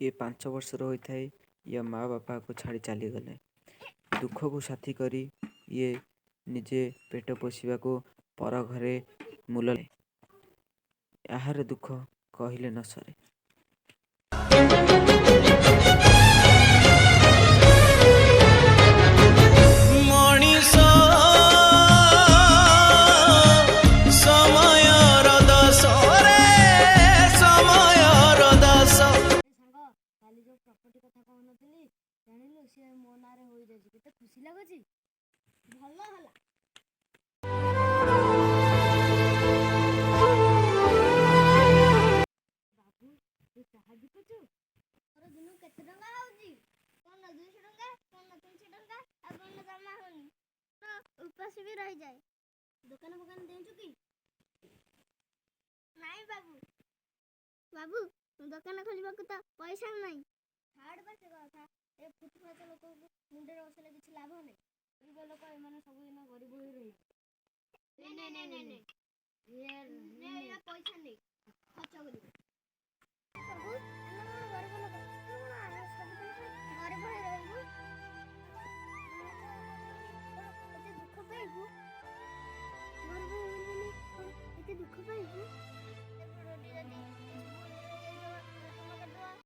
ଇଏ 5 ବର୍ଷର ହୋଇଥାଏ, ଇଏ ମା ବାପାକୁ ଛାଡ଼ି ଚାଲିଗଲେ। ଦୁଃଖକୁ ସାଥୀ କରି ଇଏ ନିଜେ ପେଟ ପୋଷିବାକୁ ପର ଘରେ ମୂଲ। ଏହାର ଦୁଃଖ କହିଲେ ନ ସରେ। ମଣିଷ ସମୟର ଦାସରେ, ସମୟର ଦାସ। ସାଙ୍ଗ, କାଲି ଯୋଉ ପ୍ରପର୍ଟି କଥା କହୁନଥିଲି, ଜାଣିଲୁ, ସିଏ ମୋ ନାଁରେ ହୋଇଯାଇଛି। କେତେ ଖୁସି ଲାଗୁଛି। ଭଲ ହେଲା। ବାବୁ, ତୁ ଚାହା ବିକୁଛୁ? ମୋର ଦିନକୁ କେତେ ଟଙ୍କା ହଉଛି? କଣ 200 ଟଙ୍କା, କଣ 300 ଟଙ୍କା, ଆଉ କଣ ଜମା ହଉନି। ତ ଉପାସ ବି ରହିଯାଏ। ଦୋକାନ ଫୋକାନ ଦେଉଛୁ କି? ନାଇଁ ବାବୁ, ବାବୁ, ଦୋକାନ ଖୋଲିବାକୁ ତ ପଇସା ନାହିଁ। ଛାଡ଼ ବା ସେ କଥା। ଏ ଫୁଟଫାଟ ଲୋକଙ୍କୁ ମୁଣ୍ଡରେ ବସେଇଲେ କିଛି ଲାଭ ନାହିଁ। ଗରିବ ଲୋକ ଏମାନେ ସବୁଦିନ ଗରିବ ହୋଇ ରହିବେ। ନେ, ନେ, ନେ, ନେ, ନେ। ଇଏ ନେ, ଏ ପଇସା ନେଇ ଖର୍ଚ୍ଚ କରିବୁ।